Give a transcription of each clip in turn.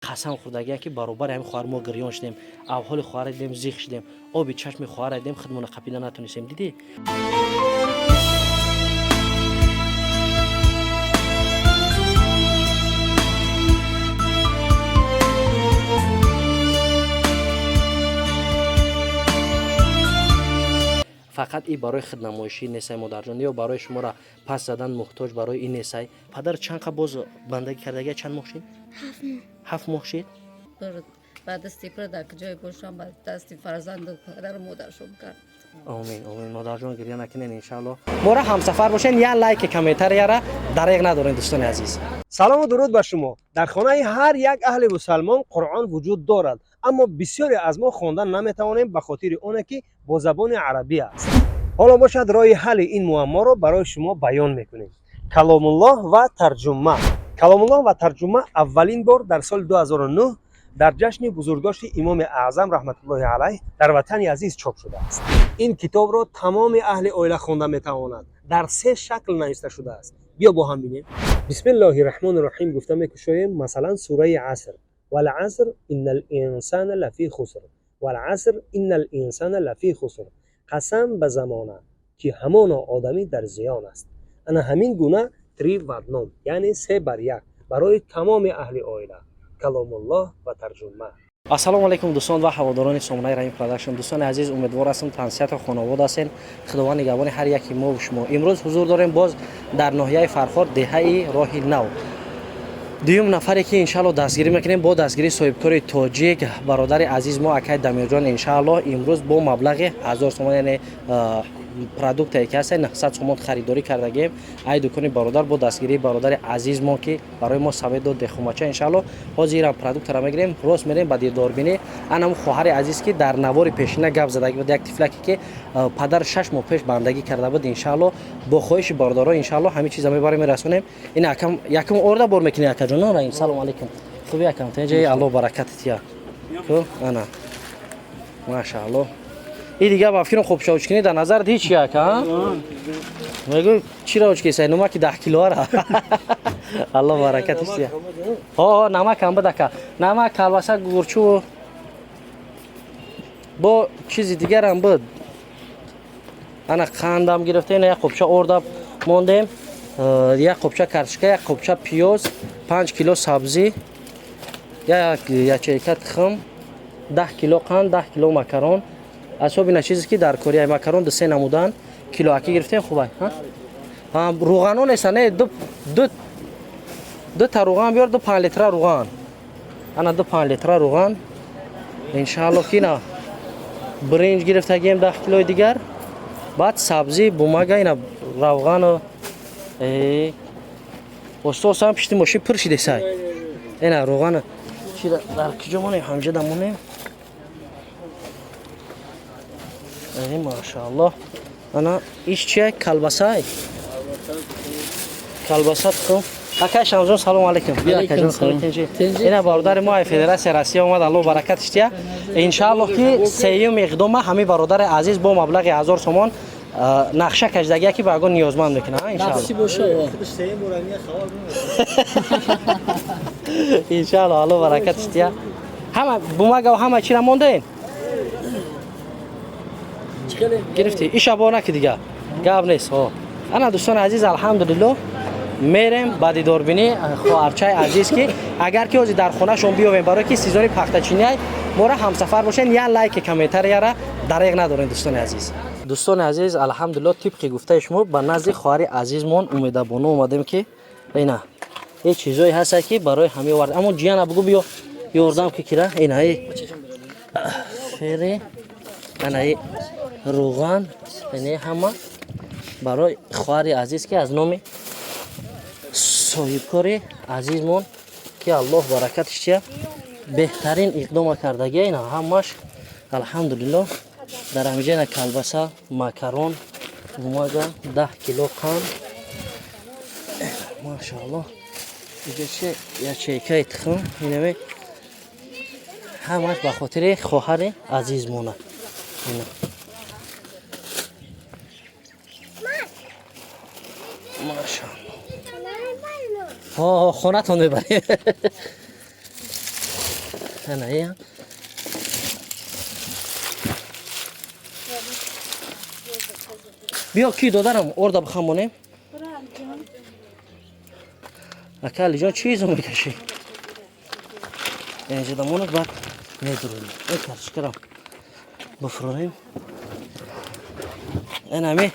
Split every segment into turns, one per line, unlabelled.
Қасам хӯрдагия, ки баробари ҳамин хоҳар мо гирён шудем, авҳоли хоҳара дидем, зиқ шудем, оби чашми хоҳара дидем, худмона қапида натонистем. Дидӣ? Фақат и барои худнамоишӣ несай, модарҷон, ё барои шуморо пас задан муҳтоҷ барои ин несай. Падар чанд қа боз бандагӣ кардагия? Чанд моҳ шид?
7 моҳ.
7 моҳ шид.
Ба дасти пир дар куҷое бошам, ба дасти фарзанду падару модаршон кард.
Омин, омин, модарҷон, гирья накунен. Иншаалло, мора ҳамсафар бошен. Я лайки, комментарияра дареғ надорен, дӯстони азиз.
Салому дуруд ба шумо. Дар хонаи ҳар як аҳли мусалмон Қуръон вуҷуд дорад, аммо бисёре аз мо хондан наметавонем ба хотири оне ки бо забони арабӣ аст. Ҳоло бошад, роҳи ҳалли ин муамморо барои шумо баён мекунем. Каломуллоҳ ва тарҷума. Каломуллоҳ ва тарҷума аввалин бор дар соли 2009 дар ҷашни бузургдошти Имоми Аъзам раҳматуллоҳи алайҳ дар ватани азиз чоп шудааст. Ин китобро тамоми аҳли оила хонда метавонад. Дар се шакл нависта шудааст. Биё бо ҳам бинем. Бисмиллоҳи раҳмони раҳим гуфта мекушоем. Масалан, сураи Аср: валаср инна линсана лафи хуср, валаср инна линсана лафи хуср. Қасам ба замона, ки ҳамоно одамӣ дар зиён аст. Ана ҳамин гуна три в одном, яъне се бар як, барои тамоми аҳли оила. Каломуллоҳ ва тарҷума.
Ассалому алайкум, дӯстон ва ҳаводорони сомонаи Раҳим Продакшн. Дӯстони азиз, умедвор ҳастам, тансиҳату хонавод ҳастен. Худованд нигаҳбони ҳар яки мо шумо. Имрӯз ҳузур дорем боз дар ноҳияи Фархор, деҳаи Роҳи Нав. Дуюм нафаре ки иншаалло дастгирӣ мекунем бо дастгирии соҳибкори тоҷик, бародари азиз мо, акай Дамирҷон. Иншаалло, имрӯз бо маблағи 1000 сомон, яъне продуктае ки ҳаста, 900 сомон харидорӣ кардагем ай дукони бародар, бо дастгирии бародари азиз мо, ки барои мо совет дод, дехумача. Иншаалло, ҳозир продуктара мегирем, рост мерем ба дидорбинӣ анаму хоҳари азиз, ки дар навори пешина гап задагӣ буд, як тифлаке, ки падар 6 моҳ пеш бандагӣ карда буд. Иншаалло, бо хоҳиши бародаро, иншаалло, ҳамин чиза мебарем, мерасонем. Ин акам якум орда бор мекунӣ, акаҷон Раҳим. Салому алайкум, хуби, акам? Тенҷа, Алло баракатит я. Хуб, ана, машаалло. И дига ба фикрам хубшавчкунӣ дар назарат ҳеч як мегӯ. Чиро очкесай? Намаки 10 килоара. Алло баракатиш дия. Ҳо, намакам буд, ака, намак, калбаса, гурчу, бо чизи дигарам буд. Ана, қандам гирифта. Ина, як қопча орда мондем, як қопча картошка, як қопча пиёз, 5 кило сабзӣ, як ячейка тухм, 10 кило қанд, 10 кило макарон. Асоби чизе ки дар корея макарон ду се намудан килоакӣ гирифтем. Хубай, рӯғано неста? Не, ду та рӯған биёр, ду 5 литра рӯған. Ана, ду 5 литра рӯған. Иншаалло, ки ина биринҷ гирифтагием, 10 килои дигар, баъд сабзӣ, бумага, ина равғану остосам. Пишти мошин пур шидесай. Ина рӯғана дар куҷо монем? Ҳамҷа дамонем. Машаалло. Ана, иш чия? Калбасай, калбаса, тухм. Акай Шамзон, салому алайкум. Ина бародари мо Федератсия Россия омад. Алло баракатиш тия. Иншаалло, ки сеюм иқдома ҳамин бародари азиз бо маблағи 1000 сомон нақша кашидагия, ки ба ягон ниёзманд мекунад. Иншаалло, алло баракатиш тия. Ҳама бумага, ҳама чира мондаен, гирифтӣ? Иша бо наки, дига гап нест. Ҳо, ана, дӯстони азиз, алҳамдулилло, мерем ба дидорбинӣ хоҳарчаи азиз, ки агар ки ҳозир дар хонашон биёвем, барое ки сезони пахтачиниай. Мора ҳамсафар бошен, я лайки, комментарияра дареғ надорем, дӯстони азиз. Дӯстони азиз, алҳамдулилло, тибқи гуфтаи шумо ба назди хоҳари азизмон Умедабону омадем, ки ина е чизое ҳаста, ки барои ҳамин овард. Аммо ҷияна бугу, биё, ёрдам ки кира. Ина фери, анаи рӯған, ине ҳама барои хоҳари азиз, ки аз номи соҳибкори азизмон, ки Аллоҳ баракатиш чия, беҳтарин иқдома кардагия. Ина ҳамаш, алҳамдулилло, дар ҳамиҷа ина калбаса, макарон, бумага, 10 кило қанд, машаалло. Иҷа чи? Ячейкаи тухм. Инаме ҳамаш ба хотири хоҳари азизмона. Ина, машаалло. Хонатон мебарем. Ана биё ки додарам орда бихамонем. Ака Алиҷон, чизо мекашӣ? Инҷа дамонад, баъд медурем. Картошкарам бифурорем. Инами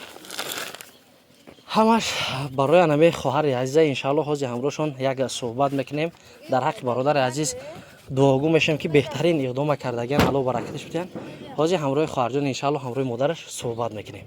ҳамаш барои анами хоҳари азиза. Иншаалло, ҳозир ҳамроҳшон як суҳбат мекунем. Дар ҳаққи бародари азиз дуогӯ мешавем, ки беҳтарин иқдома кардагиан, Алло баракаташ бидиҳанд. Ҳозир ҳамроҳи хоҳарҷон, иншаалло, ҳамроҳи модараш суҳбат мекунем.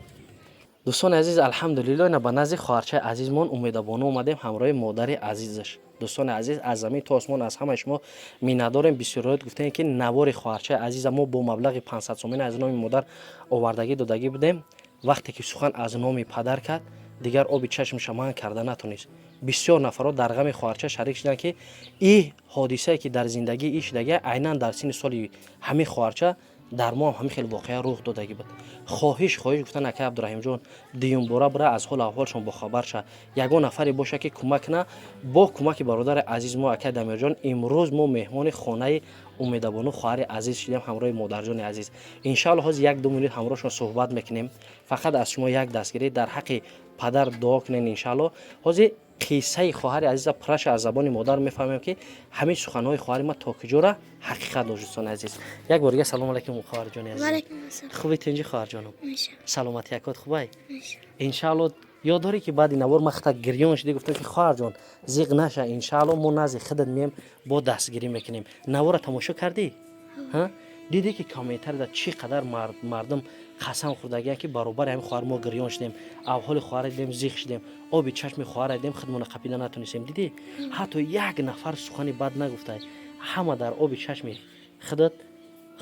Дӯстони азиз, алҳамдулилло, ина ба назди хоҳарчаи азизмон Умедабону омадем ҳамроҳи модари азизаш. Дӯстони азиз, аз замин то осмон аз ҳамаи шумо миннатдорем. Бисёриёт гуфтем, ки навори хоҳарчаи азиза мо бо маблағи 500 сомона аз номи модар овардагӣ додагӣ будем. Вақте ки сухан аз номи падар кард, дигар оби чашмша манъ карда натонист. Бисёр нафарот дар ғами хоҳарча шарик шуданд, ки и ҳодисае, ки дар зиндагии и шудагия, айнан дар синни соли ҳамин хоҳарча дар мо ҳам ҳамин хел воқеа рух додагӣ буд. Хоҳиш гуфтан: «Акай Абдураҳимҷон, дуюмбора бира, аз ҳолу аҳволшон бохабар ша, ягон нафаре боша, ки кӯмак куна». Бо кӯмаки бародари азиз мо, акай Дамирҷон, имрӯз мо меҳмони хонаи Умедабону, хоҳари азиз, шудем ҳамроҳи модарҷони азиз. Иншаалло, ҳозир як-ду минут ҳамроҳшон суҳбат мекунем. Фақат аз шумо як дастгирӣ: дар ҳаққи падар дуо кунед. Иншаалло, ҳозир қиссаи хоҳари азиза пурраша аз забони модар мефаҳмем, ки ҳамин суханҳои хоҳари ма то куҷора ҳақиқат дошт. Дӯстони азиз, як бор дига салому алайкум, хоҳарҷони азиз. Хуби, тинҷи, хоҳарҷонам? Саломати якот хубай? Иншаалло, ёд дорӣ, ки баъди навор ман хата гирён шудӣ, гуфтам, ки хоҳарҷон, зиқ наша, иншаалло, мо назди худат меем, бо дастгирӣ мекунем. Навора тамошо кардӣ? Дидӣ, ки комментарияда чӣ қадар мардум қасам хӯрдагиян, ки баробари ҳамин хоҳар мо гирён шудем, авҳоли хоҳара дидем, зиқ шудем, оби чашми хоҳара дидем, худмона қапида натонистем. Дидӣ, ҳатто як нафар сухани бад нагуфтай. Ҳама дар оби чашми худат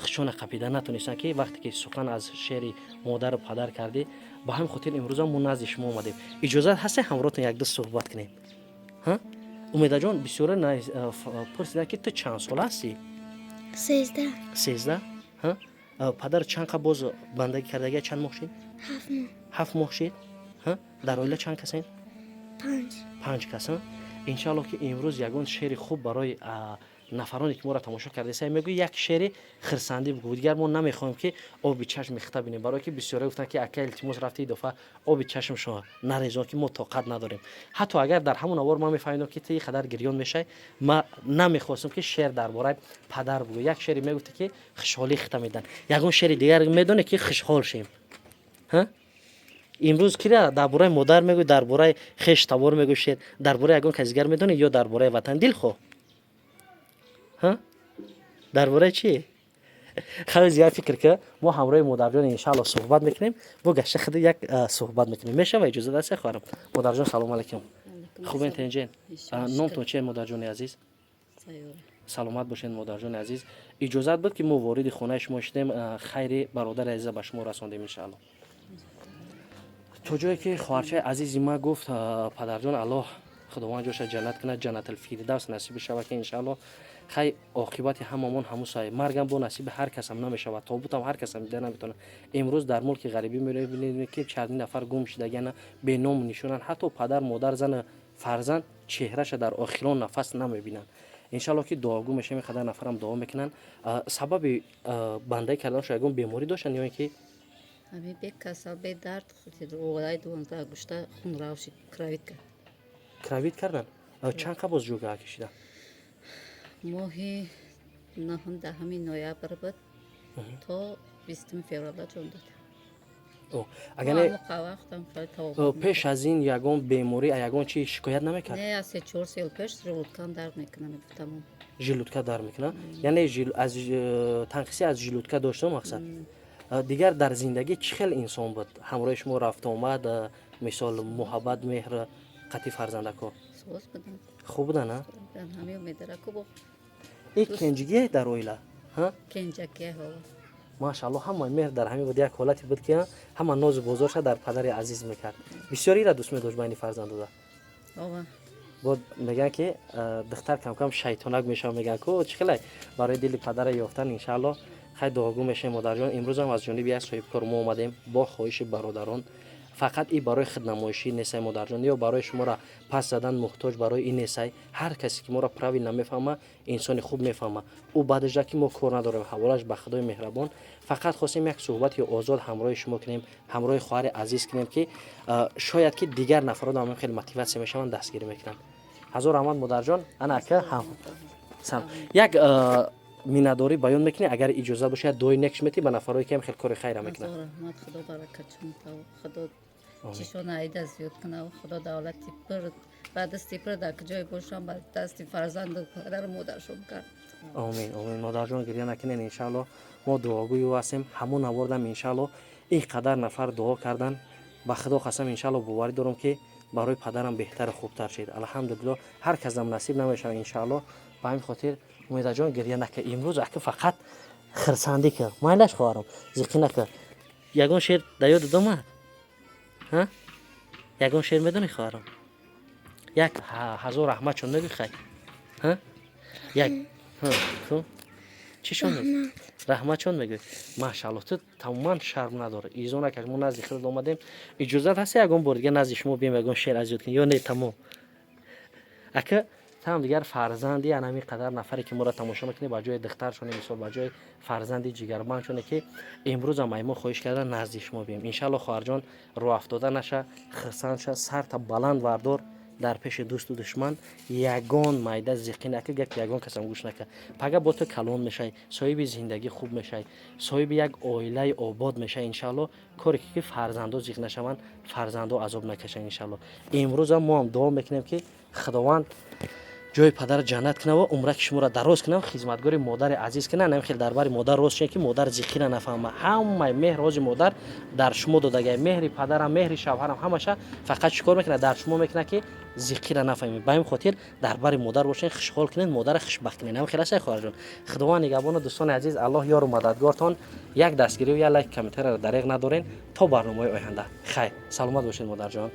худшона қапида натонистанд, ки вақте ки сухан аз шеъри модару падар кардӣ. Ба ҳамин хотир имрӯза мо назди шумо омадем. Иҷозат ҳасте, ҳамроҳтон якду суҳбат кунем? Умедаҷон, бисёре пурсиданд, ки ту чанд сола ҳастӣ?
13.
13. Падар чанд қа боз бандагӣ кардагия, чанд моҳ шид?
7 моҳ.
7 моҳ шид. Дар оила чанд касен?
Панҷ.
Панҷ кас. Иншаалло, ки имрӯз ягон шеъри хуб барои нафароне, ки моро тамошо кардаиста, мегӯй, як шеъри хирсандӣ бигӯ. Дигар мо намехоҳем, ки оби чашми хита бинем, барое ки бисёре гуфтанд, ки ака, илтимос, рафти идофа оби чашмшо нарезон, ки мо тоқат надорем. Ҳатто агар дар ҳамон навор ман мефаҳмидам, ки ту ин қадар гирён мешавӣ, ман намехостам, ки шеър дар бораи падар бигӯ. Як шеъре мегуфте, ки хушҳолӣ хита медиҳанд. Ягон шеъри дигар медоне, ки хушҳол шем? Имрӯз кира дар бораи модар мегӯй, дар бораи хеш табор мегӯй шеър, дар бораи ягон каси дигар медонӣ ё дар бораи ватан дилхоҳ? Дар бораи чӣ? Хеле зиёд фикр ка. Мо ҳамроҳи модарҷон, иншаалло, суҳбат мекунем, бо гашта худ як суҳбат мекунем. Мешава? Иҷозат аст, хоҳарам? Модарҷон, салому алайкум. Хубен, тинҷен? Номтон чие, модарҷони азиз? Саломат бошед, модарҷони азиз. Иҷозат буд, ки мо вориди хонаи шумо шудем, хайри бародари азиза ба шумо расондем, иншаалло. То ҷое ки хоҳарчаи азизи ма гуфт, падарҷон, Аллоҳ Худованд ҷоша ҷаннат кунад, Ҷаннатулфирдавс насиб шавад, ки иншаалло, хай, оқибати ҳамамон ҳамусай. Маргам бо насиби ҳар касам намешавад, тобутам ҳар касам дида наметавонад. Имрӯз дар мулки ғарибӣ мебинем, ки чандин нафар гум шудагиана, беному нишонанд. Ҳатто падар, модар, зану фарзанд чеҳраша дар охирон нафас намебинанд. Иншалло, ки дуогӯ мешавем, қадар нафарам дуо мекунанд. Сабаби бандагӣ карданашо ягон беморӣ доштанд ё ин ки?
Ҳамин бекасал, бедард, оғаи 12 гушта хунрав шид, кравить кард.
Кравить кардан. Чанд қа боз ҷӯга кашида?
Моҳи наҳум, 10-уми ноябр буд, то 20-уми феврала ҷон дод.
Агар пеш аз ин ягон беморӣ, ягон чи шикоят намекард?
Не, аз 3-4 сол пеш желудкам дард мекунад, мегуфтам.
Желудка дард мекунад, яъне аз танқисӣ аз желудка дошта, мақсад. Дигар дар зиндагӣ чӣ хел инсон буд? Ҳамроҳи шумо рафта омад, мисол, муҳаббат, меҳр қатъи фарзандакҳо?
Соз буданд.
Хуб будан?
Ҳамин медараку бо.
И кенҷигие дар оила?
Кенҷакия.
Машаалло, ҳамаи меҳр дар ҳамин буд. Як ҳолате буд, ки ҳама нозу бозорша дар падари азиз мекард. Бисёр ира дӯст медошт байни фарзандода. Бод мегӯянд, ки духтар камкам шайтонак мешавад, мегӯянд ку, чӣ хелай барои дили падара ёфтан. Иншаалло, хай, дуогӯ мешавем, модарҷон. Имрӯзам аз ҷониби як соҳибкор мо омадем бо хоҳиши бародарон. Фақат и барои худнамоишӣ несай, модарҷон, ё барои шуморо пас задан, муҳтоҷ барои ин несай. Ҳар касе ки моро правильно мефаҳма, инсони хуб мефаҳма, ӯ баъдежа ки мо кор надорем, ҳаволаш ба Худои меҳрабон. Фақат хостем як суҳбати озод ҳамроҳи шумо кунем, ҳамроҳи хоҳари азиз кунем, ки шояд ки дигар нафарот ҳам хеле мотиватсия мешаванд, дастгирӣ мекунанд. Ҳазор раҳмат, модарҷон. Ана, ака, ҳам як миннатдорӣ баён мекунӣ, агар иҷозат бошад, дуои некш метӣ ба нафарое ки ҳам хел кори хайра мекунанд.
Ҳазор раҳмат, Худо баракатшон тав, Худо чишон айда зиёд кунав, Худо давлати пир ба дасти пир дар куҷое бошам, ба дасти фарзанду падару модаршон кард.
Омин, омин, модарҷон, гиря накунен. Иншаалло, мо дуогӯю ҳастем. Ҳамон навордам, иншаалло, ин қадар нафар дуо кардан. Ба Худо қасам, иншаалло, боварӣ дорам, ки барои падарам беҳтару хубтар шид. Алҳамдулилло, ҳар касам насиб намешавад, иншаалло. Ба ҳамин хотир, Умедаҷон, гирья нака. Имрӯз ака фақат хирсандӣ кар. Майлаш, хоҳарам, зиқӣ нака. Ягон шеър дар ёдат омад? Ягон шеър медонӣ, хоҳарам? Як ҳазор раҳмат чон мегӯй, хай? Як чӣ шон? Раҳмат чон мегӯй? Машаалло, ту тамоман шарм надорӣ, изо накаш. Мо назди худат омадем. Иҷозат ҳаст, ягон бор дига назди шумо бием, ягон шеър аз ёд кунем ё не? Тамом, ака, там дигар фарзанди анами қадар нафаре ки моро тамошо мекунӣ, ба ҷои духтаршоне, мисол, ба ҷои фарзанди ҷигарбандшоне, ки имрӯзам ай мо хоҳиш кардан назди шумо бием. Иншаалло, хоҳарҷон, рӯҳафтода наша, хирсанд ша, сарта баланд вардор дар пеши дӯсту душман. Ягон майда зиқӣ нака, гапи ягон касам гӯш нака. Пага бо ту калон мешай, соҳиби зиндагӣ хуб мешай, соҳиби як оилаи обод мешай, иншаалло. Коре ки фарзандо зиқ нашаванд, фарзандо азоб накашанд, иншаалло. Имрӯзам мо ҳам дуо мекунем, ки Худованд ҷои падара ҷаннат кунава, умраки шуморо дароз кунав, хизматгори модари азиз кунад. Нами хел дар бари модар рост шуд, ки модар зиқира нафаҳма. Ҳамаи меҳр ҳози модар дар шумо додагай, меҳри падарам, меҳри шавҳарам, ҳамаша. Фақат чӣ кор мекунад? Дар шумо мекунад, ки зиқира нафаҳмед. Ба ҳамин хотир дар бари модар бошед, хушҳол кунед модара, хушбахт кунед. Ҳам хел аст, хоҳарҷон. Худованд нигаҳбону. Дӯстони азиз, Аллоҳ ёру мададгортон. Як дастгирию як лайк, комментарияро дареғ надорен. То барномаҳои оянда, хайр, саломат бошед, модарҷон.